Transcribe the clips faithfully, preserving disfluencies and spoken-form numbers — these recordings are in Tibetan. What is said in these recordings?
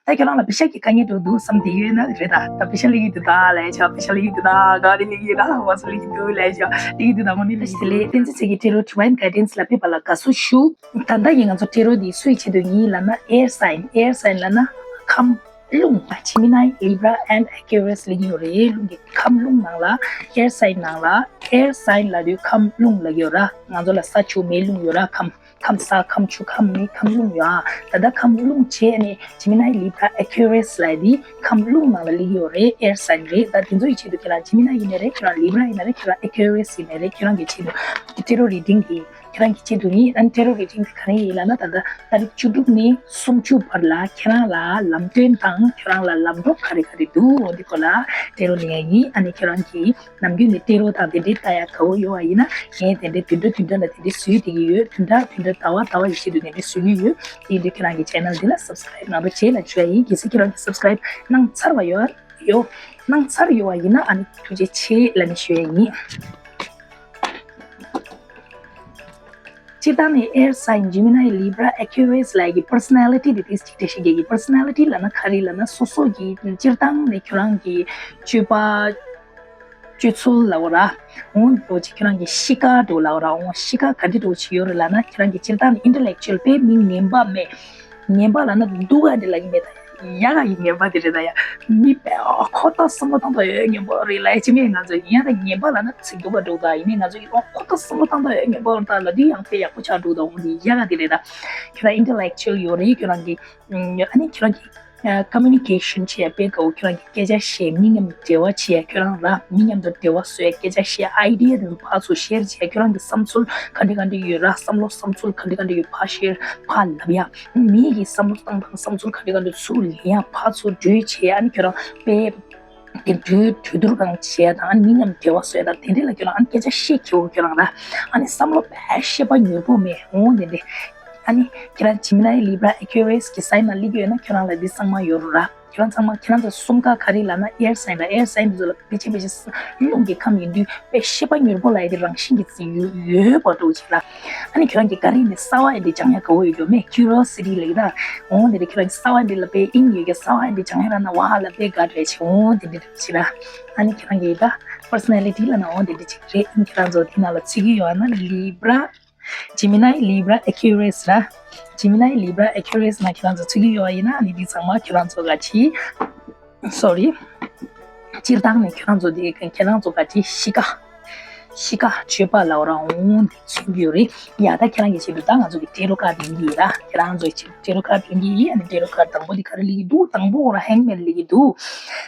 ད་ཁྱོད་རང་ལ་པེ་ཤ་གི་དཀའ་ངལ་འགྲོ་འདུག་བསམ་དེ་ཡོད་ན་རེད་ད། ད་པེ་ཤ་ལེགས་ཀྱི་འདུག་ད་ལབ་ཡ་ཆ། པེ་ཤ་ལེགས་ཀྱི་འདུག་ད། ག་རེ་ལེགས་ཀྱི་ད། བ་སུ་ལེགས་ཀྱི་འདུག་ལབ་ཡ་ཆ། ལེགས་ཀྱི་འདུག་ད། དངོས་གནས་ལེགས་ཀྱི་འདུག་ལབ་ཡ་ཆ། དེ་ལས་བསྟན་འཛིན་ཚེ་གི་ཊེ་རོ་ཌི་ཝའིན་གྷའི་ཌེན་སི་ལ་ཕེབས་པ་ལ་དགའ་བསུ་ཞུ། ད་ལྟ་ཡིན་ང་ཚོ་ཊེ་རོ་འདི་སུའི་ཆེད་དུ་ཡིན་ལབ་ན། ཨེར་སའིན། ཨེར་སའིན་ལབ་ན་ཁམས་རླུང་། ཇེ་མི་ནའི། ལིབ་ར་ཨེན་ཌི་ཨེ་ཀུ་རི་ཡས་ལེགས་ཀྱི་ཡོད་རེད། རླུང་གི་ཁམས་རླུང་ནང་ལ། ཨེར་སའིན་ནང་ལ། ཨེར་སའིན་ལབ་དུས་ཁམས་རླུང་ལབ་ཀྱི་ཡོད་ར། ང་ཚོ་ལ་ས་ཆུ་མེ་རླུང་ཡོད་ར། ཁམས། ཁམས་ས། ཁམས་ཆུ། ཁམས་མེ། ཁམས་རླུང་ཡོད་ཨ། ད་ལྟ་ཁམས་རླུང་བྱས་ནས་ཇེ་མི་ནའི་ལིབ་ར་ཨེ་ཀུ་རི་ཡས་ལབ་དེ་ཁམས་རླུང་ནང་ལ་སླེབས་ཡོད་རེད། ཨེར་སའིན་རེད། ད་དེ་ཚོ་ཡི་ཆེད་དུ་ཁྱེད་རང་ཇེ་མི་ནའི་ཡིན་ནའི་རེད། ཁྱེད་རང་ལིབ་ར་ཡིན་ནའི་རེད། ཁྱེད་རང་ཨེ་ཀུ་རི་ཡས་ཡིན་ནའི་རེད། ཁྱེད་རང་གི་ཆེད་དུ་ཊེ་རོ་རི་ཌིང་དེ་ཁྱེད་རང་གི་ཆེད་དུ་ཡིན། ཨ་ནི་ཊེ་རོ་རི་ཌིང་དེ་ག་རེ་ཡིན་ལབ་ན། ད་ལྟ་ཏ་རིག་བཅུ་དྲུག་ནས་སུམ་ཅུ་བར་ལ་ཁྱེད་རང་ལ་ལམ་སྟོན་དང་ཁྱེད་རང་ལ་ལམ་གྲོགས་ག་རེ་ག་རེ་འདུག་འོ་འདི་སྐོར་ལ་ཊེ་རོ་ལེན་ཡ་ཡིན། ཨ་ནི་ཁྱེད་རང་གི་ནམ་རྒྱུན་ནས་ཊེ་རོ་དང་དེ་འདྲའི་ལྟ་ཡ་དགའ་བོ་ཡོད་པ་ཡིན་ན། ངས་དེ་འདྲའི་བདུན་ཕྲག་བདུན་ཕྲག་ལ་དེ་འདྲའི་བཟོས་བསྡད་ཀྱི་ཡོད། བདུན་ཕྲག་བདུན་ཕྲག་ཟླ་བ་ཟླ་བ་ཡི་ཆེད་དུ་དེ་འདྲའི་བཟོས་ཀྱི་ཡོད། དེ་ཡིན་དུས་ཁྱེད་རང་གི་ཆེ་ནལ་འདི་ལ་སབ་སི་ཀ་རེབ་གནང་རོགས་བྱེད་ལབ་ཞུ་ཡ་ཡིན། གལ་སྲིད་ཁྱེད་རང་གི་སབ་སི་ཀ་རེབ་གནང་ཚར་བ་ཡོད། ཡོད། གནང་ཚར་ཡོད་པ་ཡིན་ན་ཨ་ནི་ཐུགས་རྗེ་ཆེ་ལབ་ནས་ཞུ་ཡ་ཡིན། སྤྱིར་བཏང་ནས་ཨེར་སའིན། ཇེ་མི་ནའི། ལིབ་ར། ཨེ་ཀུ་རི་ཡས་ལབ་ཡ་གི་པར་སོ་ན་ལི་ཊི་དེ་ཏིས་ཅིག་འགྲེལ་བཤད་རྒྱག་གི། པར་སོ་ན་ལི་ཊི་ལབ་ན་ག་རེ་ལབ་ན། སོ་སོ་གི་སྤྱིར་བཏང་ནས་ཁྱོད་རང་གི་སྤྱོད་པ། སྤྱོད་ཚུལ་ལབ་དགོས་ར། འོང་འགྲོ་ཅིག་ཁྱོད་རང་གི་གཤིས་ཀ་འགྲོ་ལབ་དགོས་ར། འོང་གཤིས་ཀ་ག་འདྲ་འགྲོ་ཅིག་ཡོད་རེད་ལབ་ན། ཁྱོད་རང་གི་སྤྱིར་བཏང་ནས་ཨིན་ཊེ་ལེག་ཅུ་ཨལ་དཔེ་མི་ངན་པ་མེད། ངན་པ་ལབ་ན་སྡུག་ག་འདྲ་ལབ་ཀྱི་མེད་ད། ཡག་ག་གི་ངན་པ་དེ་རེད་ད་ཡ། མི་དཔེ་ཨོ་ཁོ་ད་བསམ་བློ་བཏང་ད་ཡོད་ངན་པ་རེད་ལབ་ཡ་ཅིག་མེད། ང་ཚོ་ཡིན་ཡ་ད་ངན་པ་ལབ་ན་ཚིག་སྡུག་ག་འགྲོ་ད། ཡིན་ནའི་ང་ཚོ་ཡིན་ཨོ་ཁོ་ད་བསམ་བློ་བཏང་ད་ཡོད་ངན་པ་རེད་ད་ལབ་དུས་ཡང་དཔེ་ཡག་པོ་ཆགས་འགྲོ་ད། འོང་དེ་ཡག་ག་དེ་རེད་ད། ཁྱོད་རང་ཨིན་ཊེ་ལེག་ཅུ་ཨལ་ཡོད་རེད། ཁྱོད་རང་གི་ཨ་ནི་ཁྱོད་རང་གི་ཀོ་མུ་ནི་ཀེ་ཤན་བྱེད་ཡ་དཔེ་དགའ་བོ། ཁྱོད་རང་གི་སྐད་ཆ་བཤད། མི་མཉམ་འབྲེལ་བ་བྱེད་ཡ། ཁྱོད་རང་ར་མི་མཉམ་དུ་འབྲེལ་བ་བཟོ་ཡ། སྐད་ཆ་བཤད། ཨའི་ཌི་ཡ་དེ་ཚོ་ཕར་ཚུར་ཤེར་བྱེད་ཡ། ཁྱོད་རང་གི་བསམ་ཚུལ་ག་འདྲ་ག་འདྲ་ཡོད་ར། བསམ་བློ་བསམ་ཚུལ་ག་འདྲ་ག་འདྲ་ཡོད་ཕར་ཤེར་ཕར་ལབ་ཡ། མི་གི་བསམ་བློ་བཏང་སྟངས་བསམ་ཚུལ་ག་འདྲ་ག་འདྲ་ཚུར་ལེན་ཡ། ཕར་ཚུར་གྲོས་བྱེད་ཡ། ཨ་ནི་ཁྱོད་རང་དཔེ་དེ་གྲོས་གྲོས་བསྡུར་གང་བྱེད་ཡ་དང་། ཨ་ནི་མི་མཉམ་འབྲེལ་བ་བཟོ་ཡ་དང་། དེ་འདྲ་ལ་ཁྱོད་རང་ཨ་ནི་སྐད་ཆ་བཤད་མཁས་པོ། ཁྱོད་རང་ར་ཨ་ནི་བསམ་བློ་དཔེ་ཤེས་པ་མྱུར་པོ་མེད། འོང་དེ་འདྲ། ཨ་ནི་ཁྱེད་རང་ཇེ་མི་ནའི། ལིབ་ར། ཨེ་ཀུ་རི་ཡས་ཀྱི་སའིན་ནང་སླེབས་ཡོད་ན་ཁྱོད་རང་ལ་འདི་ཚང་མ་ཡོད་རེད་ར། ཁྱོད་རང་ཚང་མ། ཁྱེད་རང་ཚོ་གསུམ་ཀ་ག་རེ་ལབ་ན་ཨེར་སའིན་ར། ཨེར་སའིན་འདི་ཚོ་ལ་ཕལ་ཆེར་ཕལ་ཆེར་རླུང་གི་ཁམས་ཡིན་དུས་དཔེ་ཤེས་པ་མྱུར་པོ་ལབ་ཡ་དེ་རང་བཞིན་གྱིས་ཡོད་ཡོད་པ་འདྲ་བོ་ཅིག་ར། ཨ་ནི་ཁྱོད་རང་གིས་ག་རེ་ནས་གསར་པ་ཡིན་དེ་སྦྱང་ཡ་དགའ་བོ་ཡོད་རྒྱུ་མེད། ཀུ་རི་ཡོ་སི་ཊི་ལབ་ཀྱི་ད། འོང་དེ་འདྲ་ཁྱོད་རང་གིས་གསར་པ་འདི་ལ་དཔེ་དབྱིངས་ཡོད་ཀྱི། གསར་པ་འདི་སྦྱང་ཡ་རག་ན་ཝ་ལ་དཔེ་དགའ་འདྲ་བྱེད། འོང་དེ་འདྲ་འདྲ་བོ་ཅིག་ར། ཨ་ནི་ཁྱོད་རང་གི་ད་པར་སོ་ན་ལི་ཊི་ལབ་ན་འོང་དེ་འདྲ་ཅིག་རེད། ཨ་ནི་ཁྱེད་རང་ཚོ་དེ་ནང་ལ་ཚུད་ཀྱི་ཡོད་ཨ་ན། ལིབ་ར། ཇེ་མི་ནའི། ལིབ་ར། ཨེ་ཀུ་རི་ཡས་ར། ཇེ་མི་ནའི། ལིབ་ར། ཨེ་ཀུ་རི་ཡས་ནང་ཁྱེད་རང་ཚོ་ཚུད་ཀྱི་ཡོད་པ་ཡིན་ན། ཨ་ནི་འདི་ཚང་མ་ཁྱེད་རང་ཚོ་ག་ཅི། སོ་རི། སྤྱིར་བཏང་ནས་ཁྱེད་རང་ཚོ་འདི་ཁྱེད་རང་ཚོ་ག་ཅི་གཤིས་ཀ། གཤིས་ཀ་སྤྱོད་པ་ལབ་ར་འོང་འདི་མཚོན་གྱི་ཡོད་རེད། ཡ་ད་ཁྱེད་རང་གི་ཆེད་དུ་ད་ང་ཚོ་གི་ཊེ་རོ་ཀར་ཌི་ལེན་གྱི་ཡིན་ར། ཁྱེད་རང་ཚོ་ཆེད་དུ་ཊེ་རོ་ཀར་ཌི་ལེན་གྱི་ཡིན། ཨ་ནི་ཊེ་རོ་ཀར་ཌི་དང་པོ་འདི་ག་རེ་སླེབས་ཀྱི་འདུག་དང་པོ་ར་ཧེང་མེན་སླེབས་ཀྱི་འདུག་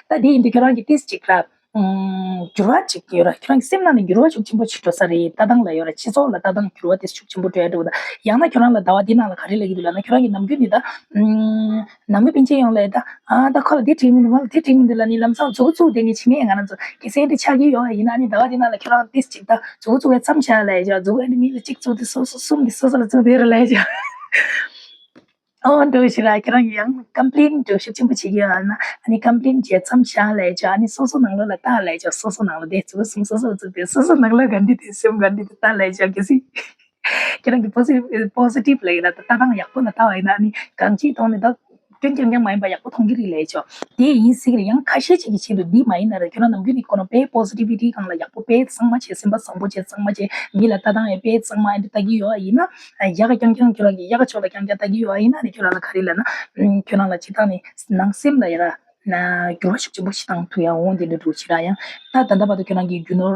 ད་དེ་ཡིན་དུས་ཁྱེད་རང་གི་ཏིས་ཅིག་ར། ཨུམ། འགྱུར་བ་ཅིག་ཡོད་ར། ཁྱོད་རང་གི་སེམས་ནང་ནས་འགྱུར་བ་ཤུགས་ཆེན་པོ་ཅིག་འགྲོ་ས་རེད། ལྟ་སྟངས་ལ་ཡོད་ར། སྤྱི་ཚོགས་ལ་ལྟ་སྟངས་འགྱུར་བ་དེ་ཤུགས་ཆེན་པོ་འགྲོ་ཡ་འགྲོ་གི་ད། ཡང་ན་ཁྱོད་རང་ལ་ཟླ་བ་འདི་ནང་ལ་ག་རེ་ལབ་ཀྱི་འདུག་ལབ་ན། ཁྱོད་རང་གི་ནམ་རྒྱུན་ནས་ད་ཨུམ། ནང་མི་སྤུན་མཆེད་ཡོངས་ལ་ད་ཨ་ད་ཁོ་ལ་དེ་འགྲིག་མི་འདུག་མ་ལ་དེ་འགྲིག་མི་འདུག་ལབ་ནི་ལམ་སང་མཛུ་གུ་བཙུགས་བསྡད་མཁན་ཅིག་མེད། ང་རང་ཚོ་གལ་སྲིད་འདི་ཆགས་ཀྱི་ཡོད་པ་ཡིན་ན། ཨ་ནི་ཟླ་བ་འདི་ནང་ལ་ཁྱོད་རང་ཏིས་ཅིག་ད་མཛུ་གུ་བཙུགས་པའི་མཚམས་བཞག་ལབ་ཡ་ཅིག་མཛུ་གུ་ཨ་ནི་མི་ལ་གཅིག་བཙུགས་དེ་སོ་སོ། གསུམ་དེ་སོ་སོ་ལ་བཙུགས་དེ་ར་ལབ་ཡ་ཅིག་ཨོ་འགྲོ་ཞིག་ར། ཁྱེད་རང་གི་ཡང་ཀམ་པི་ལེན་འགྲོ་ཤུགས་ཆེན་པོ་བྱེད་ཀྱི་ཡོད་ན། ཨ་ནི་ཀམ་པི་ལེན་བྱས་མཚམས་བཞག་ལབ་ཡ་ཅིག་ཨ་ནི་སོ་སོ་ནང་ལོགས་ལ་ལྟ་ལབ་ཡ་ཅིག་སོ་སོ་ནང་ལོགས་དེ་མཛུ་གུ་གསུམ་སོ་སོ་བཙུགས་དེ་སོ་སོ་ནང་ལོགས་ག་འདི་དེ་སེམས་ག་འདི་དེ་ལྟ་ལབ་ཡ་ཅིག་གལ་སྲིད་ཁྱེད་རང་གི་པོ་སི་ཊིབ་ལབ་ཡ་ལ་ད་ལྟ་སྟངས་ཡག་པོ་ལ་ལྟ་བ་ཡིན་ན། ཨ་ནི་གང་ཅིའི་ཐོག་ནས་ད་སྐྱོན་རྐྱང་རྐྱང་མ་ཡིན་པ་ཡག་པོ་མཐོང་གི་རེད་ལབ་ཡ་ཅིག་དེ་ཡིན་སྲིད་ཀྱི་རེད། ཡང་ཁ་ཤས་ཅིག་གི་ཆེད་དུ་འདི་མ་ཡིན་ན་ར། ཁྱོད་རང་ནམ་རྒྱུན་ནས་ཁོ་ན་དཔེ་པོ་སི་ཊི་བི་ཊི་སྒང་ལ་ཡག་པོ་དཔེ་གཙང་མ་བྱས། སེམས་པ་བཟང་པོ་བྱས། གཙང་མ་བྱས། མི་ལ་ལྟ་སྟངས་ཡང་དཔེ་གཙང་མ་ཨ་འདི་ལྟ་གི་ཡོད་པ་ཡིན་ན། ཡག་ག་རྐྱང་རྐྱང་ཁྱོད་རང་གི་ཡག་ག་ཕྱོགས་ལ་རྐྱང་རྐྱང་ལྟ་གི་ཡོད་པ་ཡིན་ན། ཨ་ནི་ཁྱོད་རང་ལ་ག་རེ་ལབ་ན། ཁྱོད་རང་ལ་སྤྱིར་བཏང་ནས་ནང་སེམས་ལ་ཡ་ར་ན་འགྱུར་བ་ཤུགས་ཆེན་པོ་ཞིག་བཏང་ཐུབ་ཡ་འོང་དེ་འདྲ་འདུག་ཕྱིར་ར། ཡང་ད་ད་ལྟ་བར་དུ་ཁྱོད་རང་གིས་རྒྱུ་ནོར་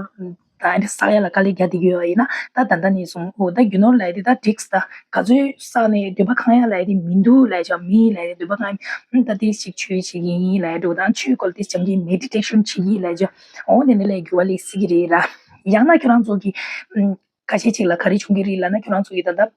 ད་ཨ་འདྲ་བསགས་ཡ་ལ་དཀའ་ལས་རྒྱག་བསྡད་ཀྱི་ཡོད་པ་ཡིན་ན། ད་ད་ལྟ་ནས་བཟུང་འོ་ད་རྒྱུ་ནོར་ལབ་ཡ་དེ་ད་འགྲིག་ད། ག་ཚོད་བསགས་ནས་འདོད་པ་ཁེངས་ཡ་ལབ་ཡ་དེ་མི་འདུག་ལབ་ཡ་ཅིག་མི་ལབ་ཡ་འདོད་པ་ཁེངས་ད་དེ་ཞིག་ཆོས་བྱེད་ཀྱི་ཡིན་ལབ་ཡ་འདྲ་བོ་དང་། ཆོས་སྐོར་དེ་སྦྱང་གི་མེ་ཌི་ཊེ་ཤན་བྱེད་ཀྱི་ལབ་ཡ་ཅིག་འོ་དེ་འདྲ་ལས་འགྱུར་བ་སླེབས་སྲིད་ཀྱི་རེད་ར། ཡང་ན་ཁྱོད་རང་ཚོ་གི་ཁ་ཤས་ཅིག་ལ་ག་རེ་བྱུང་གི་རེད་ལབ་ན། ཁྱོད་རང་ཚོ་གི་ད་ལྟ་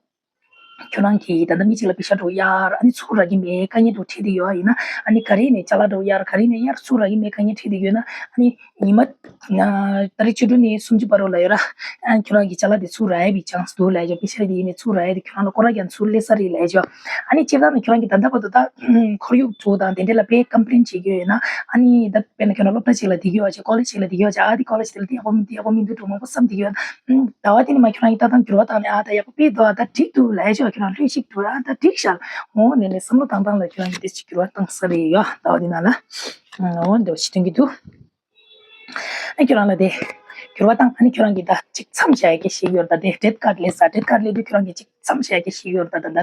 ཁྱོད་རང་གིས་ད་ལྟ་མི་གཅིག་ལ་པེ་ཤ་སྤྲོད་ཡ་ར། ཨ་ནི་ཚུར་རག་གི་མེད། དཀའ་ངལ་འདྲ་བོ་འཕྲད་བསྡད་ཡོད་པ་ཡིན་ན། ཨ་ནི་ག་རེ་ནས་ཅ་ལག་འདྲ་བོ་ཡ་ར་ག་རེ་ནས་ཡ་ར་ཚུར་རག་གི་མེད། དཀའ་ངལ་འཕྲད་བསྡད་ཡོད་ན། ཨ་ནི་ཉི་མ་ཏ་རིག་བཅུ་དྲུག་ནས་སུམ་ཅུ་བར་རོ་ལ་ཡོད་ར། ཨ་ནི་ཁྱོད་རང་གི་ཅ་ལག་དེ་ཚུར་རག་ཡ་བའི་ཅན་སི་འདུག་ལབ་ཡ་ཅིག་པེ་ཤ་དེ་ཡིན་ནས་ཚུར་རག་ཡ་དེ་ཁྱོད་རང་ལ་སྐོར་ར་ཀྱང་ཚུར་སླེབས་ས་རེད་ལབ་ཡ་ཅིག་ཨ་ནི་སྤྱིར་བཏང་ནས་ཁྱོད་རང་གིས་ད་ལྟ་བར་དུ་ད་ཁོར་ཡུག་ཚོ་དང་དེ་འདྲ་ལ་དཔེ་ཀམ་པི་ལེན་བྱེད་ཀྱི་ཡོད་ན། ཨ་ནི་ད་དཔེར་ན་ཁྱོད་རང་སློབ་གྲྭ་ཅིག་ལ་བསྡད་ཀྱི་ཡོད་ཅིག་ཀོ་ལེཇ་ཅིག་ལ་བསྡད་ཀྱི་ཡོད་ཅིག་ཨ་དེ་ཀོ་ལེཇ་དེ་ལ་དེ་ཡག་པོ་མི་འདུག་ཡག་པོ་མི་འདུག་འགྲོ་མང་པོ་བསམ་བསྡད་ཀྱི་ཡོད་ན། ཟླ་བ་དེ་ནས་མ་ཁྱོད་རང་གིས་ལྟ་སྟངས་འགྱུར་བ་བཏང་ནས། ཨ་ད་ཡག་པོ་དཔེ་འདུག་ཨ་ད་འགྲིག་འདུག་ལབ་ཡ་ཅིག་ཁྱོད་རང་ལྷོད་ཞིག་འགྲོ་ཨ་ད་འགྲིག་ཤག་འོ་ནས་ནས་བསམ་བློ་བཏང་སྟངས་ལ་ཁྱོད་རང་གི་དེ་ཅིག་འགྱུར་བ་བཏང་ས་རེད་ཡོད་ད་བ་དེ་ན་ལ། འོ་འདྲ་བ་ཞིག་སྟོན་གྱི་འདུག་ཨ་ཁྱོད་རང་ལ་དེ་འགྱུར་བ་བཏང་ཨ་ནི་ཁྱོད་རང་གི་ད་ཅིག་མཚམས་བཞག་ཡ་གི་ཞིག་ཡོད་ད་དེ་ཀྲེ་ཌི་ཊི་ཀར་ཌི་ལས་ས་ཀྲེ་ཌི་ཊི་ཀར་ཌི་ལས་དུས་ཁྱོད་རང་གི་ཅིག་མཚམས་བཞག་ཡ་གི་ཞིག་ཡོད་ད་ད་ད་ར།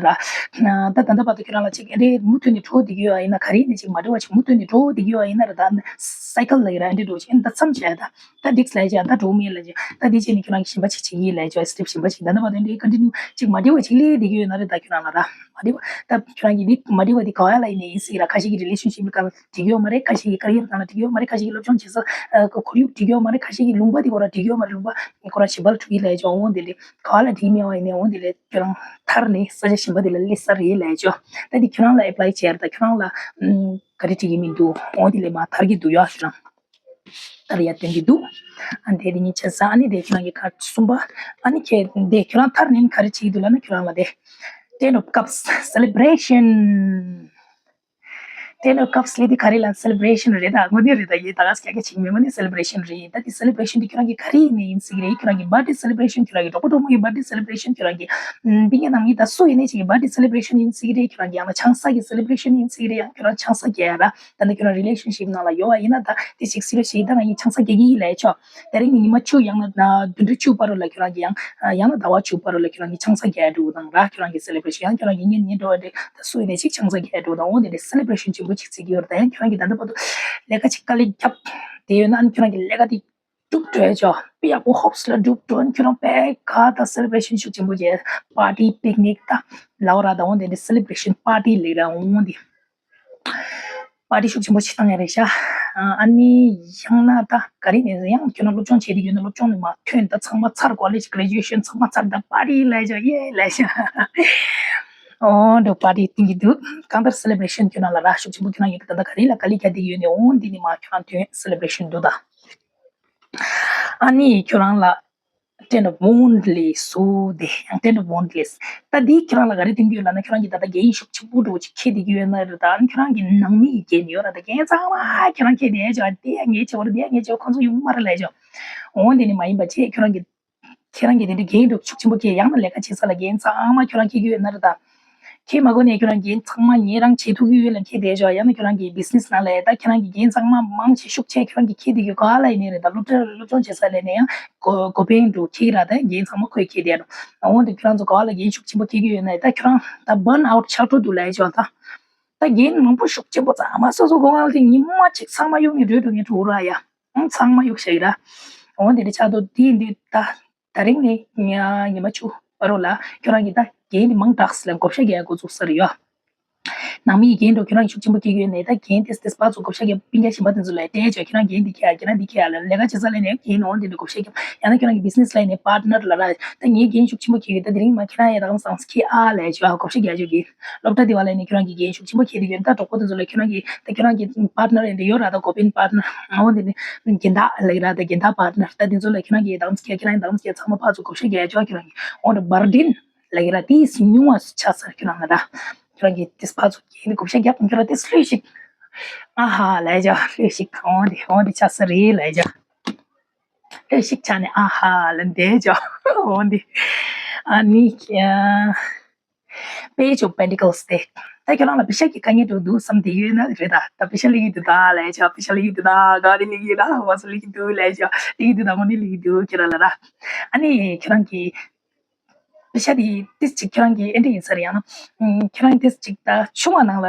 ད་ད་ལྟ་བར་དུ་ཁྱོད་རང་ལ་ཅིག་ཨ་རེ་མུ་མཐུད་ནས་འགྲོ་བསྡད་ཀྱི་ཡོད་ཨ་ཡིན་ན་ག་རེ་ནས་ཅིག་མ་འགྲོ་བ་ཅིག་མུ་མཐུད་ནས་འགྲོ་བསྡད་ཀྱི་ཡོད་ཨ་ཡིན་ན་ར་ད་སའི་ཀལ་ལ་ཡི་ར་ཨ་འདྲ་འགྲོ་ཅིག་ཨ་ནི་ད་མཚམས་བཞག་ཡ་ད། ད་འགྲིག་ལས་ཀྱང་ད་འགྲོ་མེད་ལས་ཀྱང་ད་འདི་བྱས་ནས་ཁྱོད་རང་གི་གཞན་པ་ཅིག་བྱེད་ཀྱི་ལས་ཀྱང་སི་ཊེབ་གཞན་པ་ཅིག་ད་ནི་བ་དོན་འདི་ཀོན་ཊི་ནིའུ་ཅིག་མ་འགྲིག་པ་ཅིག་ལས་འདི་ཡོད་ན་རེད་ད་ཁྱོད་རང་ལ་ར་མ་འགྲིག་པ་ད་ཁྱོད་རང་གི་འདི་མ་འགྲིག་པ་འདི་ག་བ་ལ་ཡིན་ནས་ཡིན་སྲིད་ར་ཁ་ཤས་ཀྱི་རི་ལེ་ཤན་ཤིབ་ལ་ཀ་འགྲིག་ཡོད་མ་རེད་ཁ་ཤས་ཀྱི་ཀ་རི་ཡར་སྒང་ལ་འགྲིག་ཡོད་མ་རེད་ཁ་ཤས་ཀྱི་སློབ་སྦྱོང་བྱེད་ས་ཁོར་ཡུག་འགྲིག་ཡོད་མ་རེད་ཁ་ཤས་ཀྱི་ལུང་པ་འདི་ཁོ་རང་འགྲིག་ཡོད་མ་རེད་ལུང་པ་ཁོ་རང་གཞན་པ་ལ་འགྲོ་གི་ལས་ཀྱང་འོང་འདི་ལས་ག་བ་ལ་འགྲིག་མེད་པ་ཡིན་ནས་འོང་འདི་ལས་ཁྱོད་རང་ཐར་ནས་ས་ཆ་གཞན་པ་འདི་ལ་སླེབས་ས་རེད་ལས་ཀྱང་ད་འདི་ཁྱོད་རང་ལ་ཨེབ་ལའི་བྱས་ར་ད་ཁྱོད་རང་ལ་ག་རེ་འགྲིག་གི་མི་འདུག་འོང་འདི་ལས་མ་ཐར་གི་འདུག་ཡ་ཁྱོད་རང་། ད་རེས་ཡར་སྟོན་གྱི་འདུག་ཨ་ནི་དེ་རིང་གཉིས་ཆ་ཚང་ཨ་ནི་དེ་ཁྱོད་རང་གི་ཁ་གསུམ་པ། ཨ་ནི་ཁྱེད་དེ་ཁྱོད་རང་ཐར་ནས་ག་རེ་བྱེད་ཀྱི་འདུག་ལབ་ན་ཁྱོད་རང་ལ་དེ། Ten of Cups celebration། Ten of Cups ལས་དེ་ག་རེ་ལབ་སེ་ལེ་བྷ་རེ་ཤན་རེད་ད་དངོས་གནས་རེད་ད་ཡིན་ད་ག་སྐྱ་སྐྱ་བྱེད་ཀྱི་མེད་དངོས་གནས་སེ་ལེ་བྷ་རེ་ཤན་རེད་ད་དེ་སེ་ལེ་བྷ་རེ་ཤན་དེ་ཁྱོད་རང་གི་ག་རེ་ཡིན་ནས་ཡིན་སྲིད་ཀྱི་རེད་ཁྱོད་རང་གི་བར་ཐི་ཌེ་སེ་ལེ་བྷ་རེ་ཤན་ཁྱོད་རང་གི་གྲོགས་པོ་གྲོགས་མོ་ཡི་བར་ཐི་ཌེ་སེ་ལེ་བྷ་རེ་ཤན་ཁྱོད་རང་གི་སྤུན་ཀྱག་ནང་མི་ད་སུ་ཡིན་ནས་བྱེད་ཀྱི་བར་ཐི་ཌེ་སེ་ལེ་བྷ་རེ་ཤན་ཡིན་སྲིད་ཀྱི་རེད་ཁྱོད་རང་གི་ཨ་མ་ཆང་ས་གི་སེ་ལེ་བྷ་རེ་ཤན་ཡིན་སྲིད་ཀྱི་རེད་ཡང་ཁྱོད་རང་ཆང་ས་རྒྱག་ར། ད་ནི་ཁྱོད་རང་རི་ལེ་ཤན་ཤིབ་ནང་ལ་ཡོད་པ་ཡིན་ན་ད་དེ་ཞིག་སི་རི་ཡ་སི་ཞིག་ད་ང་ཡིན་ཆང་ས་རྒྱག་གི་ཡིན་ལས་ཆོག་དེ་རིང་ནི་ཉི་མ་བཅུ་ཡང་ན་བདུན་ཕྲག་བཅུ་བར་དུ་ལ་ཁྱོད་རང་གི་ཡང་ཡང་ན་ཟླ་བ་བཅུ་བར་དུ་ལ་ཁྱོད་རང་གི་ཆང་ས་རྒྱག་འགྲོ་དང་ར་ཁྱོད་རང་གི་སེ་ལེ་བྷ་རེ་ཤན་ཡང་ཁྱོད་རང་གི་ཉིན་ཉིན་འགྲོ་བ་དེ་ད་སུ་ཡིན་ནས་ཅིག་ཆང་ས་རྒྱག་འགྲོ་དང་འོ་དེ་འདྲའི་སེ་ལེ་བྷ་རེ་ཤན་ཆེན་པོ་ཅིག་བརྩི་གི་ཡོད་རེད་ད་ཡང་ཁྱོད་རང་གི་ད་ལྟ་བར་དུ་ལས་ཀ་ཅིག་དཀའ་ལས་བརྒྱབ་དེ་ཡོད་ན་ཨ་ནི་ཁྱོད་རང་གི་ལས་ཀ་དེ་གྲུབ་འགྲོ་ཡ་ཆོག་དཔེ་ཡག་པོ་ཧོབ་སི་ལ་འགྲུབ་འགྲོ་ཨ་ནི་ཁྱོད་རང་དཔེ་ག་ད་སེ་ལེ་བྷ་རེ་ཤན་ཤུགས་ཆེན་པོ་བྱས་པར་ཏི་པིག་ནིག་ད་ལའོ་ར་ད་འོ་དེ་འདྲའི་སེ་ལེ་བྷ་རེ་ཤན་པར་ཏི་ལེགས་ར་འོ་དེ། པར་ཏི་ཤུགས་ཆེན་པོ་ཞིག་བཏང་ཡ་རེད་ཤག་ཨ་ནི་ཡང་ན་ད་ག་རེ་ནས་ཡང་ཁྱོད་རང་སློབ་སྦྱོང་བྱེད་དུས་ཡོད་ན་སློབ་སྦྱོང་ནས་མ་ཐོན་ད་ཚང་མ་ཚར་ཀོ་ལེཇ་གྷ་རེ་ཇུ་ཨེ་ཤན་ཚང་མ་ཚར་ད་པར་ཏི་ལས་ཤག་ཡེ་ལས་ཤག་ཨོ་འགྲོ་པར་ཏི་བཏང་གི་འདུག་གང་ལྟར་སེ་ལེ་བྷ་རེ་ཤན་ཁྱོད་རང་ལ་རག་ཤུགས་ཆེན་པོ་ཁྱོད་རང་ཡོད་ད་ད་ག་རེ་ལ་དཀའ་ལས་རྒྱག་དུས་ཡོད་ནས་འོ་འདི་ནས་མ་ཁྱོད་རང་ཐོན་སེ་ལེ་བྷ་རེ་ཤན་འདུག་ད། ཨ་ནི་ཁྱོད་རང་ལ་Ten of Wands ལས་སུ་དེ་ཡང་Ten of Wands ལས། ད་འདི་ཁྱོད་རང་ལ་ག་རེ་སྟོན་གྱི་ཡོད་ལབ་ན་ཁྱོད་རང་གིས་ད་ལྟ་འགན་ཤུགས་ཆེན་པོ་འདྲ་བོ་ཅིག་འཁྱེར་བསྡད་ཀྱི་ཡོད་ན་རེད་ད་ཨ་ནི་ཁྱོད་རང་གི་ནང་མི་ཡི་འགན་ཡོད་ར་ད་འགན་ཚང་མ་ཁྱོད་རང་འཁྱེར་བསྡད་ཡོད་ཅོག་དེ་ཡང་ངས་བྱེད་བར་དེ་ཡང་ངས་བྱེད་བར་ཁོང་ཚོ་ཡོང་མ་རེད་ལས་ཅོག་འོ་འདི་ནི་མ་ཡིན་པ་བྱས་ཁྱོད་རང་གི་ཁྱེད་རང་གིས་དེ་འདྲའི་འགན་འདྲ་ཤུགས་ཆེན་པོ་འཁྱེར་ཡང་ན་ལས་ཀ་བྱེད་ས་ལ་འགན་ཚང་མ་ཁྱོད་རང་འཁྱེར་གྱི་ཡོད་ན་རེད་ད། ཁྱེད་མ་དགོས་ནས་ཁྱོད་རང་འགན་ཚང་མ་ངས་རང་བྱེད་ཐུབ་ཀྱི་ཡོད་ལ་འཁྱེར་བསྡད་ཆོག་ཡང་ན་ཁྱོད་རང་གི་བི་ཛི་ནེ་སི་ནང་ལ་ད་ཁྱེད་རང་གི་འགན་ཚང་མ་མང་ཆེ་ཤུགས་ཆེ་ཁྱོད་རང་གིས་འཁྱེར་བསྡད་ཀྱི་ག་ལ་ཡིན་ནའི་རེད་ད་སློབ་གྲྭ་སློབ་སྦྱོང་བྱེད་ས་ལ་ནས་ཡང་གོ་གོ་པན་འདྲ་འཁྱེར་ར་ད་འགན་ཚང་མ་ཁོས་འཁྱེར་བསྡད་འགྲོ་འོན་ཏེ་ཁྱོད་རང་ཚོ་ག་ལ་འགན་ཤུགས་ཆེན་པོ་འཁྱེར་གྱི་ཡོད་ན་ད་ཁྱོད་རང་ད་བརན་ཨའུཊ་ཆགས་འགྲོ་འདུག་ལ་ཡ་ཆོག་ད་ད་འགན་མང་པོ་ཤུགས་ཆེན་པོ་ཚང་མ་སོ་སོ་གོ་ངལ་དེ་ཉི་མ་གཅིག་ཚང་མ་གཡུག་ནས་འགྲོ་འགྲོ་ངས་འགྲོ་ར་ཡ་ཨང་ཚང་མ་གཡུག་བཞག་གི་ར་འོན་ཏེ་འདི་ཆགས་འདུག་དེ་འདི་ད། ད་རིང་ནས་ཉི་ཉི་མ་བཅུ་བར་དུ་ལ་ཁྱོད་རང་གིས་ད་འགན་དེ་མང་དྲགས་ལ་བགོ་བཤའ་རྒྱག་འགོ་བཙུགས་ས་རེད་ཡོད། ནང་མི་ཡི་འགན་འགྲོ་ཁྱོད་རང་ཤུགས་ཆེན་པོ་སྐྱེ་གི་ཡོད་ནས་ད་འགན་དེ་དེ་ཕར་ཚུར་བགོ་བཤའ་རྒྱག་སྤུན་ཀྱག་གཞན་པ་དེ་ཚོ་ལ་སྤྲད་ཆོག་ཁྱོད་རང་འགན་འདི་འཁྱེར་ཁྱོད་རང་འདི་འཁྱེར་ལ་ལས་ཀ་བྱེད་ས་ལ་ནས་འགན་འོང་དེ་འདྲ་བགོ་བཤའ་རྒྱག་ཡང་ན་ཁྱོད་རང་གི་བི་ཛི་ནེ་སི་ལ་ནས་པར་ཊི་ནར་ལ་ར་ད་ངའི་འགན་ཤུགས་ཆེན་པོ་སྐྱེ་གི་ཡོད་ད་དེ་རིང་མ་ཁྱེད་རང་ཡ་ད་གམ་སང་སྐྱེ་ཨ་ལས་ཆོག་བགོ་བཤའ་རྒྱག་ཆོག་གི་སློབ་གྲྭ་དེ་བ་ལ་ནས་ཁྱོད་རང་གི་འགན་ཤུགས་ཆེན་པོ་འཁྱེར་གི་ཡོད་ད་གྲོགས་པོ་དེ་ཚོ་ལ་ཁྱོད་རང་གི་ད་ཁྱོད་རང་གི་པར་ཊི་ནར་ཡིན་དེ་ཡོད་ར་ད་གོ་པན་པར་ཊི་ནར་འོང་དེ་ནས་རྒན་བདག་ལ་ཡི་ར་ད་རྒན་བདག་པར་ཊི་ནར་ད་དེ་ཚོ་ལ་ཁྱོད་རང་གི་ད་གམ་སྐྱེ་ཁྱེད་རང་ད་གམ་སྐྱེ་ཚང་མ་ཕར་ཚུར་བགོ་བཤའ་རྒྱག་ཆོག་ཁྱོད་རང་གི་འོང་ད་བར་ཌེན་ལ་ཡི་ར་དེས་ཉུང་བ་ཆགས་ས་རེད་ཁྱོད་རང་ལ་ར། ཁྱོད་རང་གིས་དེ་ཕར་ཚུར་གྱིས་ནི་བགོ་བཤའ་རྒྱབ་ཁྱོད་རང་དེ་ལྷོད་ཤིག་ཨ་ཧ་ལས་ཀྱང་ལྷོད་ཤིག་འོང་དེ་འོང་དེ་ཆགས་ས་རེད་ལས་ཀྱང་ལྷོད་ཤིག་ཆགས་ནས་ཨ་ཧ་ལས་འདས་ཀྱང་འོང་དེ་ཨ་ནི་ཀྱང་Page of Pentacles དེ་ད་ཁྱོད་རང་ལ་པེ་ཤ་གི་དཀའ་ངལ་འགྲོ་འདུག་བསམ་དེ་ཡོད་ན་རེད་ད། ད་པེ་ཤ་ལི་ཡི་དུ་ད་ལས་ཀྱང་པེ་ཤ་ལི་ཡི་དུ་ད་ག་རེ་ལི་ཡི་ད་བ་སུ་ལི་ཡི་དུ་ལས་ཀྱང་ལི་ཡི་དུ་ད་འོང་དེ་ལི་ཡི་དུ་ཁྱོད་རང་ལ་ར་ཨ་ནི་ཁྱོད་རང་གི་པེ་ཤ་དེ་ཏིས་ཅིག་ཁྱོད་རང་གི་ཨེ་འདྲ་ཡིན་ས་རེད་ཡང་ན། ཁྱོད་རང་ཏིས་ཅིག་ད་ཆུང་བ་ནང་ལ་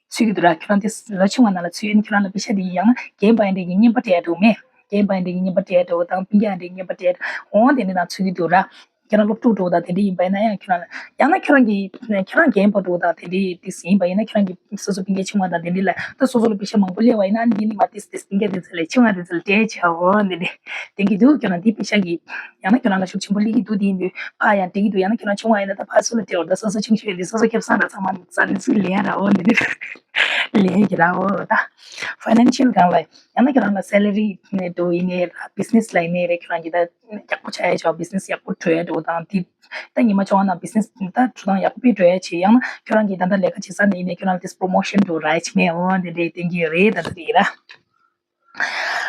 ཚུད་ཀྱི་འདུག་ར། ཁྱོད་རང་ཏིས་ལོ་ཆུང་བ་ནང་ལ་ཚུད་ཡིན་ཁྱོད་རང་ལ་པེ་ཤ་དེ་ཡིན་ཡང་ན་རྒན་པ་ཨེ་འདྲ་གི་རྔན་པ་སྤྲད་འགྲོ་མེད། རྒན་པ་ཨེ་འདྲ་གི་རྔན་པ་སྤྲད་འགྲོ་དང་སྤུན་ཀྱག་ཨེ་འདྲ་གི་རྔན་པ་སྤྲད་འོང་དེ་འདྲ་ནང་ཚུད་ཀྱི་འདུག་ར། ཁྱོད་རང་སློབ་ཕྲུག་འགྲོ་དང་དེ་འདྲ་ཡིན་པ་ཡིན་ན་ཡང་ཁྱོད་རང་ལ་ཡང་ན་ཁྱོད་རང་གི་ཁྱོད་རང་རྒན་པ་འགྲོ་དང་དེ་འདྲ་ཏིས་ཡིན་པ་ཡིན་ན་ཁྱོད་རང་གི་སོ་སོ་སྤུན་ཀྱག་ཆུང་བ་དང་དེ་འདྲ་ལ་ད་སོ་སོ་ལ་པེ་ཤ་མང་པོ་སླེབས་པ་ཡིན་ན་འདི་ནི་མ་ཏིས་ཏིས་སྤུན་ཀྱག་དེ་ཚོ་ལ་ཆུང་བ་དེ་ཚོ་ལ་སྤྲད་བྱའོ་འདི་འདྲ་དེ་གི་འདུག་ཁྱོད་རང་འདི་པེ་ཤ་གི་ཡང་ན་ཁྱོད་རང་ལ་ཤུགས་ཆེན་པོ་སླེབས་ཀྱི་འདུག་དེ་ཡིན་དུས་ཕ་ཡང་འགྲིག་གི་འདུག་ཡང་ན་ཁྱོད་རང་ཆུང་བ་ཡིན་ན་ད་ཕ་སུ་ལ་སྤྲད་འོ་ད་སོ་སོ་ཆུང་ཆུང་ཡིན་དུས་སོ་སོ་ཁེབ་ས་ར་ཚང་མ་ས་ནི་ཚུལ་ལེན་ར་འོ་འདི་འདྲ་ལེན་གྱི་ར་འོ་ད་ཕ་ནན་ཤལ་སྒང་ལ་ཡང་ན་ཁྱོད་རང་ལ་སེ་ལ་རི་ནས་འགྲོ་ཡིན་ནའི་ར་བི་ཛི་ནེ་སི་ལ་ཡིན་ནའི་ར་ཁྱོད་རང་གི་ད་ཡག་པོ་ཆགས་ཡ་ཆོག་བི་ཛི་ནེ་སི་ཡག་པོ་འགྲོ་ཡ་འགྲོ་དང་དེ་ད་ཉི་མ་བཅོ་ལྔ་ནང་བི་ཛི་ནེ་སི་ད་འགྲོ་སྟངས་ཡག་པོ་དཔེ་འགྲོ་ཡ་ཆེ་ཡང་ན་ཁྱོད་རང་གི་ད་ལྟ་ལས་ཀ་བྱེད་ས་ནས་ཡིན་ནའི་ཁྱོད་རང་ལ་ཏིས་པོ་རོ་མོ་ཤན་འགྲོ་ར་ཆེ་མེད་འོ་དེ་འདྲའི་བསྟན་གྱི་རེད་ད་ད་དེ་ར།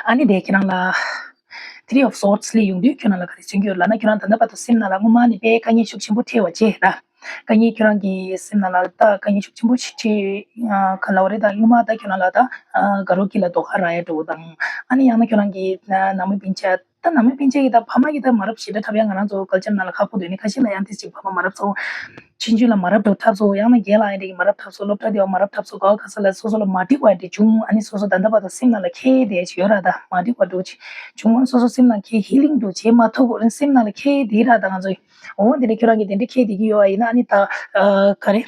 ཨ་ནི་དེ་ཁྱེད་རང་ལ་Three of Swords ལས་ཡོང་དུས་ཁྱོད་རང་ལ་ག་རེ་མཚོན་གྱི་ཡོད་ལབ་ན་ཁྱོད་རང་ད་ལྟ་བར་དུ་སེམས་ནང་ལ་སྔོན་མ་ནས་དཔེ་དཀའ་ངལ་ཤུགས་ཆེན་པོ་འཕྲད་པ་བྱས་ར། དཀའ་ངལ་ཁྱོད་རང་གི་སེམས་ནང་ལ་ད་དཀའ་ངལ་ཤུགས་ཆེན་པོ་ཞིག་འཕྲད་ཡོད། ག་ལབ་རེད། ད་སྔོན་མ་ད་ཁྱོད་རང་ལ་ད་དགའ་རོགས་ཀྱི་ལ་རྡོག་ཁ་རག་ཡ་འགྲོ་དང་། ཨ་ནི་ཡང་ན་ཁྱོད་རང་གི་ནང་མི་སྤུན་མཆེད། ད་ནང་མི་སྤུན་མཆེད་ཀྱི་ད་ཕ་མ་གི་ད་མ་རབས་ཞེ་དྲག་འཁྲབ་ཡ་ང་རང་ཚོ་ཀལ་ཅར་ནང་ལ་ཁག་པོ་འདུག་ནི། ཁ་ཤས་ལ་ཡང་དེ་ཅིག་ཕ་མ་མ་རབས་ཚོ། ཆུང་ཆུང་ལ་མ་རབས་འགྲོ་འཁྲབ་སོང་། ཡང་ན་རྒན་ལགས་ཡང་དེ་གི་མ་རབས་འཁྲབ་སོང་། སློབ་གྲྭ་དེ་བ་མ་རབས་འཁྲབ་སོང་། ག་བ་ག་ས་ལ་སོ་སོ་ལ་མ་འགྲིག་པ་དེ་བྱུང་། ཨ་ནི་སོ་སོ་ད་ལྟ་བར་དུ་སེམས་ནང་ལ་འཁྱེར་བསྡད་ཀྱི་ཡོད་ར། ད་མ་འགྲིག་པ་འགྲོ་ཅིག་བྱུང་། ཨ་ནི་སོ་སོ་སེམས་ནང་འཁྱེར་ཧི་ལིང་འགྲོ་བྱེད་མ་ཐུབ་པ་རེད། སེམས་ནང་ལ་འཁྱེར་བསྡད་ར། ད་ང་ཚོ་འོ་དེ་འདྲ་ཁྱོད་རང་གི་དེ་འདྲ་འཁྱེར་བསྡད་ཀྱི་ཡོད་པ་ཡིན་ན། ཨ་ནི་ད་ག་རེ།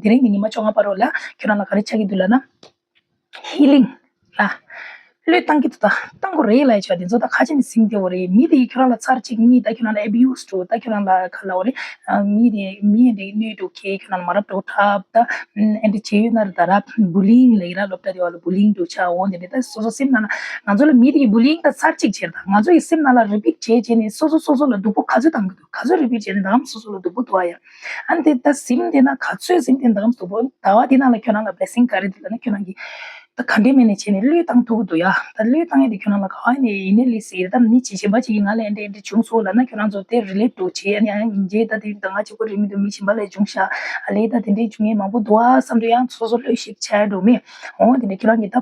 དེ་རིང་གི་ཉི་མ་བཅོ་ལྔ་བར་དུ་ལ་ཁྱོད་རང་ལ་ག་རེ་ཆགས་ཀྱི་འདུག་ལབ་ན། ཧི་ལིང་ལ། བློས་བཏང་གི་འདུག་ད་བཏང་དགོས་རེད་ལབ་ཡ་ཆོག་དེ་ཚོ་ད་ཁ་ཆེ་ནས་ཟིན་བསྡད་པ་རེད། མི་དེ་ཁྱོད་རང་ལ་ཚར་གཅིག་གཉིས་ད་ཁྱོད་རང་ལ་ཨེ་བི་ཡུ་སི་འགྲོ། ད་ཁྱོད་རང་ལ་ག་ལབ་དགོས་རེད། མི་དེ་མི་དེ་གནོད་འགྲོ་ཁྱེད་ཁྱོད་རང་ལ་མ་རབས་འགྲོ་འཁྲབ། ད་ཨེ་འདྲ་བྱེད་ཡོད་ན་རེད། ད་ར་བུ་ལིང་ལབ་ཡ་ར། སློབ་གྲྭ་དེ་བ་ལ་བུ་ལིང་འགྲོ་ཆགས། འོ་དེ་འདྲ་ད་སོ་སོ་སེམས་ནང་ལ་ང་ཚོ་ལ་མི་དེ་གི་བུ་ལིང་ད་ཚར་གཅིག་བྱས་རེད། ད་ང་ཚོ་ཡི་སེམས་ནང་ལ་རི་པིཊ་བྱས་བྱས་ནས་སོ་སོ་སོ་སོ་ལ་སྡུག་པོ་ག་ཚོད་བཏང་གི་འདུག་ག་ཚོད་རི་པིཊ་བྱས་ནས་ད་སོ་སོ་ལ་སྡུག་པོ་འདུག་ཨ་ཡ། ཨ་ནི་དེ་ད་ཟིན་བསྡད་ན་ག་ཚོད་ཟིན་བསྡད་ན་ད་གམ་སྡུག་པོ། ཟླ་བ་འདི་ནང་ལ་ཁྱོད་རང་ལ་བི་ལེ་སིང་ག་རེ་འདུག་ལབ་ན། ཁྱོད་རང་གིས་ད་ག་འདྲས་མེད་ནས་བྱས་ནས་བློས་བཏང་ཐུབ་ཀྱི་འདུག་ཡ། ད་བློས་བཏང་ཡ་དེ་ཁྱོད་རང་ལ་ག་བ་ནས་ཡིན་ནའི་ལི་སི་ཡ། ད་མི་གཅིག་གཞན་པ་གཅིག་གིས་ང་ལ་འདྲས་འདྲས་བྱུང་སོང་ལབ་ན་ཁྱོད་རང་ཚོ་དེ་རི་ལེ་ཊི་འགྲོ་བྱེད། ཨ་ནི་ཨ་ཡིན་རྗེས་ད་དེ་ད་ང་གཅིག་པོ་རེད་མི་འདུག་མི་གཞན་པ་ལ་བྱུང་ཤག་ཨ་ལས་ད་དེ་འདྲས་བྱུང་ཡས་མང་པོ་འདུག་ཨ་བསམ་དུས་ཡང་སོ་སོ་བློས་ཤིག་ཆགས་འགྲོ་མེད། འོ་དེ་འདྲས་ཁྱོད་རང་གིས་ད་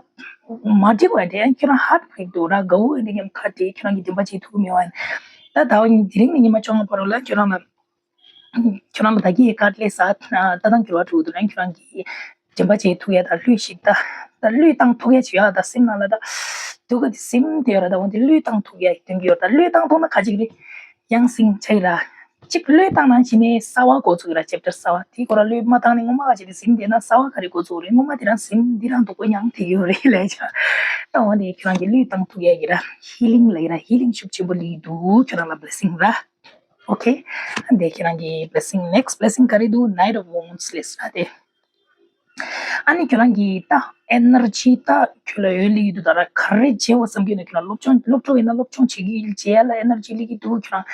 མ་འགྲིག་པ་འདྲས་ཁྱོད་རང་ཧར་ཊི་བྷི་རེག་འདུག་ར། དགའ་བོ་འདྲས་ངས་ཁ་བྲལ་ཁྱོད་རང་གིས་འདུན་པ་བྱེད་ཐུབ་ཀྱི་མེད་པ། ད་ཟླ་བ་དེ་རིང་ནས་ཉི་མ་བཅོ་ལྔ་བར་དུ་ལ་ཁྱོད་རང་ལ། ཁྱོད་རང་ལ་ད་གིན་ཀ་ཌི་ལས་ས་ལྟ་སྟངས་འགྱུར་བ་འགྲོ་འདུག་ན་ཁྱོད་རང་གིས་དྲན་པ་བྱེད་ཐུབ་ཡ་ད་བློས་ཤིག་ད་ད་བློས་བཏང་ཐུབ་ཡ་བྱེད་ཡ། ད་སེམས་ནང་ལ་ད་སྡུག་ག་དེ་སེམས་དེ་ཡོད་ར། ད་འོ་དེ་བློས་བཏང་ཐུབ་ཡ་སྟོན་གྱི་ཡོད། ད་བློས་བཏང་ཐུབ་ན་ག་ཅིག་རེད། ཡང་སེང་ཆ་ཡི་ར། གཅིག་བློས་བཏང་ན་ཕྱི་ནས་གསར་བ་འགོ་ཚུགས་ཀྱི་ར། ཅེབ་ཊར་གསར་བ་དེ་ཁོ་ར་བློས་མ་བཏང་ནས་སྔོན་མ་ག་ཅིག་རེད་ཟིན་བསྡད་ན་གསར་བ་ག་རེ་འགོ་ཚུགས་རེད། སྔོན་མ་དེ་རང་སེམས་འདི་རང་སྡུག་པོ་མྱངས་བསྡད་ཡོད་རེད་ལབ་ཡ། ད་འོ་དེ་ཁྱོད་རང་གིས་བློས་བཏང་ཐུབ་ཡ་ཡི་ར། ཧི་ལིང་ལབ་ཡི་ར། ཧི་ལིང་ཤུགས་ཆེན་པོ་སླེབས་འདུག་ཁྱོད་རང་ལ་བི་ལེ་སིང་ར། ཨོ་ཁེ། འདི་ཁྱེད་རང་གི་བི་ལེ་སིང་། ནེག་སི་ཊི་བི་ལེ་སིང་ག་རེ་འདུག Knight of Wands ལབ་ས་དེ། ཨ་ནི་ཁྱོད་རང་གི་ད་ཨེ་ནར་ཇི་ད་ཁྱོད་ལ་ཡོད་ལེ་ཡོད་འདུག་ད་ར། ག་རེ་བྱེད་འོ་བསམ་གྱི་ཡོད་ན་ཁྱོད་རང་སློབ་སྦྱོང་སློབ་ཕྲུག་ཡིན་ན་སློབ་སྦྱོང་བྱེད་ཀྱི་བྱེད་ཡ་ལ་ཨེ་ནར་ཇི་སླེབས་ཀྱི་འདུག་ཁྱོད་རང་།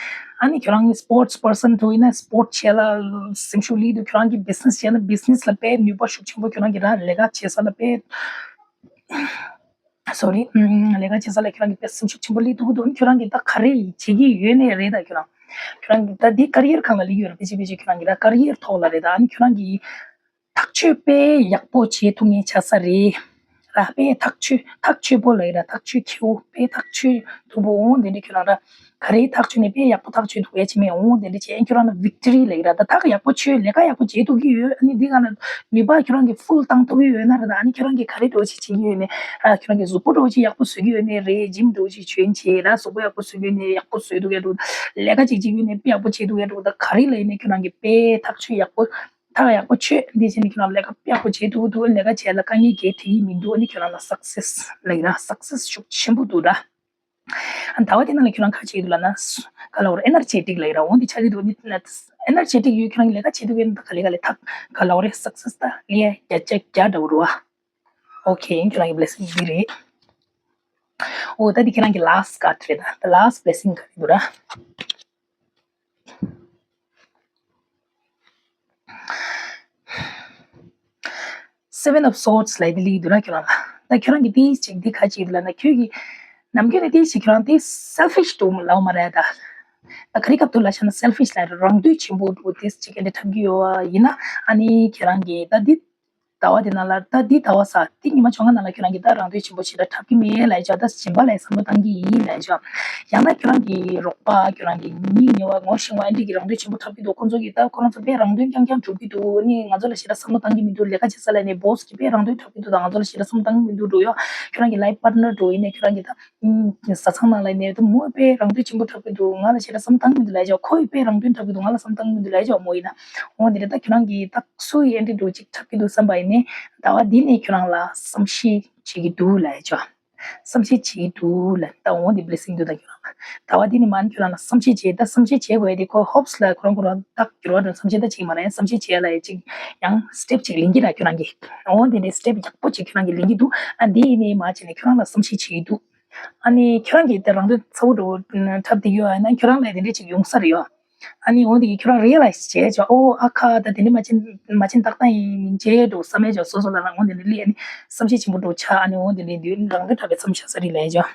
ཨ་ནི་ཁྱོད་རང་གི་སི་པོར་ཊི་པར་སན་འདྲ་ཡིན་ན་སི་པོར་ཊི་བྱེད་ཡ་ལ་སེམས་ཤུགས་སླེབས་ཀྱི་འདུག་ཁྱོད་རང་གི་བི་ཛི་ནེ་སི་བྱེད་ན་བི་ཛི་ནེ་སི་ལ་དཔེ་ནུས་པ་ཤུགས་ཆེན་པོ། ཁྱོད་རང་གི་རང་ལས་ཀ་བྱེད་ས་ལ་དཔེ། སོ་རི། ལས་ཀ་བྱེད་ས་ལ་ཁྱོད་རང་གི་དཔེ་སེམས་ཤུགས་ཆེན་པོ་སླེབས་ཐུབ་ཀྱི་འདུག་ཁྱོད་རང་གིས་ད་ག་རེ་བྱེད་ཀྱི་ཡོད་ནའི་རེད། ད་ཁྱོད་རང་ཁྱོད་རང་གིས་ད་འདི་ཀ་རི་ཡར་སྒང་ལ་སླེབས་ཡོད་རེད། ཕལ་ཆེར་ཕལ་ཆེར་ཁྱོད་རང་གིས་ད་ཀ་རི་ཡར་ཐོག་ལ་རེད། ད་ཨ་ནི་ཁྱོད་རང་གིས་ཐག་གཅོད་དཔེ་ཡག་པོ་བྱེད་ཐུབ་མཁན་ཆགས་ས་རེད། ར་དཔེ་ཐག་གཅོད་ཐག་ཆོད་པོ་ལབ་ཡ་ར། ཐག་གཅོད་ཁེ་པོ་དཔེ་ཐག་གཅོད་ཐུབ་པོ། འོ་དེ་འདྲ་ཁྱོད་རང་ར། ག་རེ་ཐག་གཅོད་ནས་དཔེ་ཡག་པོ་ཐག་གཅོད་ཐུབ་ཡ་ཅི་མེད། འོ་དེ་འདྲ་བྱས་ཁྱོད་རང་ལ་བིག་ཊོ་རི་ལབ་ཡ་ར། ད་ཐག་ཡག་པོ་ཆོད། ལས་ཀ་ཡག་པོ་བྱེད་ཐུབ་ཀྱི་ཡོད། ཨ་ནི་འདི་ག་ལ་ནུས་པ་ཁྱོད་རང་གིས་ཕུལ་བཏང་ཐུབ་ཀྱི་ཡོད་ན་ར། ད་ཨ་ནི་ཁྱོད་རང་གིས་ག་རེ་འདྲ་བོ་ཅིག་བྱེད་ཀྱི་ཡོད་ནས་ར། ཁྱོད་རང་གིས་གཟུགས་པོ་འདྲ་བོ་ཅིག་ཡག་པོ་བཟོ་གི་ཡོད་ནས་རེད། ཇིམ་འདྲ་བོ་ཅིག་ཇོ་ཡིན་བྱས་ར། གཟུགས་པོ་ཡག་པོ་བཟོ་གི་ཡོད་ནས་ཡག་པོ་བཟོ་ཐུབ་ཡ་འདྲ་བོ། ལས་ཀ་ཅིག་བྱེད་ཀྱི་ཡོད་ནས་དཔེ་ཡག་པོ་བྱེད་ཐུབ་ཡ་འདྲ་བོ། ད་ག་རེ་ལ་ཡིན་ནས་ཁྱོད་རང་གིས་དཔེ་ཐག་གཅོད་ཡག་པོ། ཐག་ཡག་པོ་ཆོད། འདི་བྱས་ནས་ཁྱོད་རང་ལས་ཀ་ཡག་པོ་བྱེད་ཐུབ་འདུག་ལས་ཀ་བྱས་ལ་དཀའ་ངལ་གང་ཡང་འཕྲད་ཀྱི་མི་འདུག་ཨ་ནི་ཁྱོད་རང་ལ་སག་སེ་སི་ལབ་ཡིན་ན་སག་སེ་སི་ཤུགས་ཆེན་པོ་འདུག་ར། ཨ་ཟླ་བ་དེ་ནང་ལ་ཁྱོད་རང་ག་བྱེད་ཀྱི་འདུག་ལབ་ན། ག་ལབ་དགོས་རེད། ཨེ་ནར་ཇེ་ཊིག་ལབ་ཡིན་ར། འོ་འདི་ཆགས་ཀྱི་འདུག་ཨ་ནི་ཨེ་ནར་ཇེ་ཊིག་ཡོད། ཁྱོད་རང་གིས་ལས་ཀ་བྱེད་ཐུབ་ཀྱི་ཡོད་ན་ད་ག་ལེ་ག་ལེ་ཐག་ག་ལབ་དགོས་རེད། སག་སེ་སི་ད་ལེ་བརྒྱ་ཆ་བརྒྱ་འདྲ་བོ་རེད་བ། ཨོ་ཁེ། ཁྱོད་རང་གི་བི་ལེ་སིང་འདི་རེད། འོ་ད་འདི་ཁྱོད་རང་གི་ལ་སི་ཊི་ཀ་ཌི་རེད། ད་ད་ལ་སི་ཊི་བི་ལེ་སིང་ག་རེ་འདུག་ར། Seven of Swords ལབ་དེ་སླེབས་འདུག་ར་ཁྱོད་རང་ལ། ད་ཁྱོད་རང་གིས་དེ་ཅིག་འདི་ག་ཅིག་ལབ་ན། ཁྱོད་ཀྱིས་ནམ་རྒྱུན་ནས་དེ་ཅིག་ཁྱོད་རང་དེ་སེལ་ཕི་ཤི་འདྲ་བོ་ལབ་མ་རེད་ད། ད་ག་རེ་སྐབས་ཐོག་ལ་བྱས་ན་སེལ་ཕི་ཤི་ལབ་རེད། རང་འདོད་ཆེན་པོ་འདྲ་བོ་དེ་ཅིག་འདི་འཁྲབ་ཀྱི་ཡོད་པ་ཡིན་ན། ཨ་ནི་ཁྱོད་རང་གིས་ད་འདི་ཟླ་བ་དེ་ནང་ལ་ད་འདི་ཟླ་བ་ས་འདི་ཉི་མ་བཅོ་ལྔ་ནང་ལ་ཁྱོད་རང་གིས་ད་རང་འདོད་ཆེན་པོ་ཞེ་དྲག་འཁྲབ་ཀྱི་མེད་ལབ་ཡ་ཅོ། ད་གཞན་པ་ལ་བསམ་བློ་བཏང་གི་ཡིན་ལབ་ཡ་ཅོ། ཡང་ན་ཁྱོད་རང་གི་རོགས་པ་ཁྱོད་རང་གི་སྙིང་ཉེ་བ་ངོ་ཤེས་པ་འདི་གིས་རང་འདོད་ཆེན་པོ་འཁྲབ་ཀྱི་འདུག་ཁོང་ཚོ་གིས་ད་ཁོ་རང་ཚོ་དཔེ་རང་དོན་རྐྱང་རྐྱང་སྒྲུབ་ཀྱི་འདུག་ཨ་ནི་ང་ཚོ་ལ་ཞེ་དྲག་བསམ་བློ་བཏང་གི་མི་འདུག་ལས་ཀ་བྱེད་ས་ལ་ནས་བོ་སི་གིས་དཔེ་རང་དོན་འཁྲབ་ཀྱི་འདུག་ད་ང་ཚོ་ལ་ཞེ་དྲག་བསམ་བློ་བཏང་གི་མི་འདུག་འགྲོ་ཡོ། ཁྱོད་རང་གི་ལའིཕ་པར་ཊི་ནར་འདྲ་བོ་ཡིན་ནའི་ཁྱོད་རང་གི་ད་བཟའ་ཚང་ནང་ལ་ནས་ད་མོ་དཔེ་རང་དོན་ཆེན་པོ་འཁྲབ་ཀྱི་འདུག་ང་ལ་ཞེ་དྲག་བསམ་བློ་བཏང་གི་མི་འདུག་ལབ་ཡ་ཅོ། ཁོ་ཡིས་དཔེ་རང་དོན་འཁྲབ་ཀྱི་འདུག་ང་ལ་བསམ་བློ་བཏང་གི་མི་འདུག་ལབ་ཡ་ཅོ། མོ་ཡིན་ན་འོ་འདི་རེད། ད་ཁྱོད་རང་གིས་ད་སུ་ཡིས་འདི་འདྲ་བོ་ཅིག་འཁྲབ་ཀྱི་འདུག་བསམ་པ་ཡིན་ནའི་ཟླ་བ་འདི་ནས་ཁྱོད་རང་ལ་བསམ་ཤེས་བྱེད་ཀྱི་འདུག་ལབ་ཡ་ཅོ། བསམ་ཤེས་བྱེད་ཀྱི་འདུག་ལབ། ད་འོ་འདི་བི་ལེ་སིང་འདུག་ད་ཁྱོད་རང་ལ་ཟླ་བ་འདི་ནས་མ་ནི་ཁྱོད་རང་ལ་བསམ་ཤེས་བྱེད། ད་བསམ་ཤེས་བྱེད་དགོས་ཡ་དེ་ཁོ་ཧོབ་སི་ལ་ཁོ་རང་ཁོ་རང་ད་འགྱུར་བ་འགྲོ། བསམ་ཤེས་ད་བྱེད་མ་རེད། བསམ་ཤེས་བྱེད་ཡ་ལ་ཡ་ཅིག་ཡང་སི་ཊེབ་ཅིག་ལེན་གྱི་ར་ཁྱོད་རང་གིས། འོ་འདི་ནས་སི་ཊེབ་ཡག་པོ་ཅིག་ཁྱོད་རང་གིས་ལེན་གྱི་འདུག་ཨ་འདི་ཡིན་ནས་མ་བྱས་ནས་ཁྱོད་རང་ལ་བསམ་ཤེས་བྱེད་ཀྱི་འདུག་ཨ་ནི་ཁྱོད་རང་གིས་དེ་རང་དོན་ཚ་བོ་འགྲོ་འཁྲབ་བསྡད་ཡོད་ཨ་ན་ཁྱོད་རང་ལ་དེ་འདྲས་ཅིག་ཡོང་ས་རེད་ཡོ། ཨ་ནི་འོ་དེ་གིས་ཁྱོད་རང་རི་ཡ་ལའི་ཛི་བྱས་ཆོག་ཨོ་ཨ་ཁ་ད་དེ་འདྲས་མ་བྱེད་མ་བྱེད་ཏག་ཏག་ཡིན་བྱས་འགྲོ་བསམ་ཡས་ཆོག་སོ་སོ་ལ་རང་འོ་དེ་འདྲས་ལི་ཨ་ནི་བསམ་ཤེས་ཆེན་པོ་འགྲོ་ཆགས། ཨ་ནི་འོ་དེ་འདྲས་དུས་རང་དོན་འཁྲབ་པའི་མཚམས་བཞག་ས་རེད་ལབ་ཡས་ཆོག་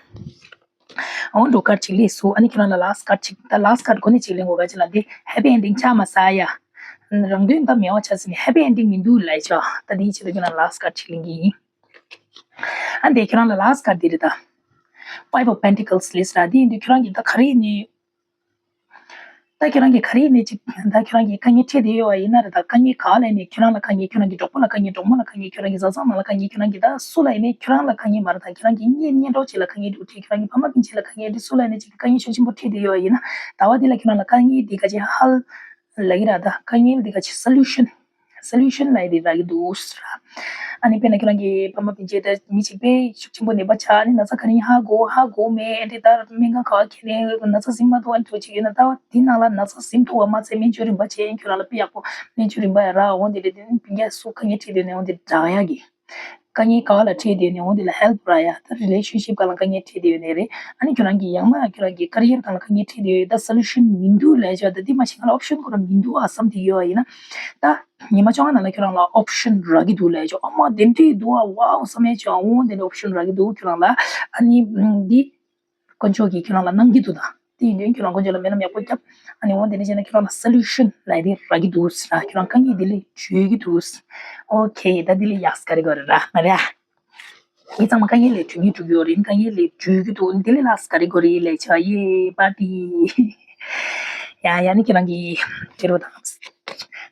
འོ་འགྲོ་ཀར་ཌི་ཅིག་སླེབས་སོང་། ཨ་ནི་ཁྱོད་རང་ལ་ལ་སི་ཊི་ཀར་ཌི་ཅིག་ད་ལ་སི་ཊི་ཀར་ཌི་གོ་ནས་ཅིག་ལེན་དགོས་ག་ཅིག་ལ་འདི་ཧེ་པི་ཨེན་ཌིང་ཆགས་མ་ས་ཡ། རང་དོན་ད་མེད་པ་ཆགས་ཟིན་ནས་happy ending མི་འདུག་ལབ་ཆོག་ད་དེའི་ཆེད་དུ་ཁྱོད་རང་last card ཅིག་ལེན་གྱི་ཡིན། ཨ་འདས་ཁྱོད་རང་ལ་last card འདི་རེད་ད། Five of Pentacles ལས་ར་འདི་ཡིན་དུས་ཁྱོད་རང་གིས་ད་ག་རེ་ནས། ད་ཁྱོད་རང་གིས་ག་རེ་ནས་ཅིག་ད་ཁྱོད་རང་གིས་དཀའ་ངལ་འཕྲད་བསྡད་ཡོད་པ་ཡིན་ན་རེད་ད། དཀའ་ངལ་ག་ལ་ནས་ཁྱོད་རང་ལ་དཀའ་ངལ། ཁྱོད་རང་གི་གྲོགས་པོ་ལ་དཀའ་ངལ། གྲོགས་མོ་ལ་དཀའ་ངལ། ཁྱོད་རང་གི་བཟའ་ཚང་ནང་ལ་དཀའ་ངལ། ཁྱོད་རང་གི་ད་སུ་ལ་ཡིན་ནའི་ཁྱོད་རང་ལ་དཀའ་ངལ་མ་རེད་ད། ཁྱོད་རང་གི་གཉེན་གཉེན་གྲོགས་ཅིག་ལ་དཀའ་ངལ་འདྲ་འཕྲད། ཁྱོད་རང་གི་ཕ་མ་སྤུན་མཆེད་ལ་དཀའ་ངལ་འདྲ། སུ་ལ་ཡིན་ནའི་ཅིག་དཀའ་ངལ་ཤུགས་ཆེན་པོ་འཕྲད་བསྡད་ཡོད་པ་ཡིན་ན། ཟླ་བ་འདི་ལ་ཁྱོད་རང་ལ་དཀའ་ངལ་འདི་ག་ཅིག་ཧ་ལ་གི་ར་ད། དཀའ་ངལ་འདི་ག་ཅིག་solution solution ལབ་ཡ་འདི་རག་གི་འདུག་ཟེར། ཨ་ནི་དཔེར་ན་ཁྱོད་རང་གི་ཕ་མ་སྤུན་མཆེད་ད་མི་གཅིག་དཔེ་ཤུགས་ཆེན་པོ་ནད་པ་ཆགས། ཨ་ནི་ན་ཚ་ག་རེ་ཡིན་ཧ་གོ་ཧ་གོ་མེད། ཨ་འདི་ལྟར་སྨན་ཁང་ག་པར་ཁྱེར་ནའི་ན་ཚ་ཟིན་མ་ཐུབ་པ་འདྲ་ཅིག་ཡོད་ན། ད་འདི་ནང་ལ་ན་ཚ་ཟིན་ཐུབ་པ་མ་ཚད་སྨན་བཅོས་རིམ་པ་བྱས། ཁྱོད་རང་ལ་དཔེ་ཡག་པོ་སྨན་བཅོས་རིམ་པ་ཡང་རག་འོང་། དེ་འདྲ་དེ་ནི་སྤུན་ཀྱག་སུ་དཀའ་ངལ་འཕྲད་འདུག་ནའི་འོང་དེ་དྲག་ཡ་གི། དཀའ་ངལ་ག་ལ་འཕྲད་བསྡད་ནའི་འོང་དེ་ལ་help རག་ཡ། ད་relationship སྒང་ལ་དཀའ་ངལ་འཕྲད་བསྡད་ཡོད་ནའི་རེད། ཨ་ནི་ཁྱོད་རང་གི་ཡང་ན་ཁྱོད་རང་གི་career སྒང་ལ་དཀའ་ངལ་འཕྲད་བསྡད་ཡོད། ད་solution མི་འདུག་ལབ་ཆོག་ད་འདི་མ་གཞི་ང་ལ་option ཁོ་རང་མི་འདུག་ཨ་བསམ་བསྡད་ཡོད་པ་ཡིན་ན། ད་ཉི་མ་བཅོ་ལྔ་ནང་ལ་ཁྱོད་རང་ལ་option རག་གི་འདུག་ལབ་ཆོག་ཨ་མ་དེ་འདྲས་འདུག་ཨ། wow བསམ་ཡ་ཆོག་འོང་དེ་འདྲས་option རག་གི་འདུག་ཁྱོད་རང་ལ། ཨ་ནི་འདི་དཀོན་མཆོག་གིས་ཁྱོད་རང་ལ་གནང་གི་འདུག་ད་དེ་ཡིན་དུས་ཁྱོད་རང་དཀོན་མཆོག་ལ་སྨོན་ལམ་ཡག་པོ་བརྒྱབ། ཨ་ནི་འོང་དེ་འདྲས་བྱས་ན་ཁྱོད་རང་ལ་solution ལབ་ཡ་དེ་རག་གི་འདུག་ཟེར། ཁྱོད་རང་དཀའ་ངལ་འདི་ལས་གྲོལ་གི་འདུག okay ད་འདི་ལས་ཡག་ག་རེ་དགོས་རེད་ར་མ་རེད་ཨ། ཡིན་ཙང་མ་དཀའ་ངལ་ལས་གྲོལ་ངེས་འགྲོ་གི་ཡོད་རེད། དཀའ་ངལ་ལས་གྲོལ་གི་འདུག་འདི་ལས་ལགས་ག་རེ་དགོས་རེད་ལབ་ཆོག་ཡེ་party ཡ་ཡ་ནི་ཁྱེད་རང་གི་ཁྱེད་རོ་དང་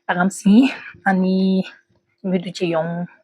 ད་གམ་སིན་ཨ་ནི་མུ་མཐུད་བྱེད་ཡོང་།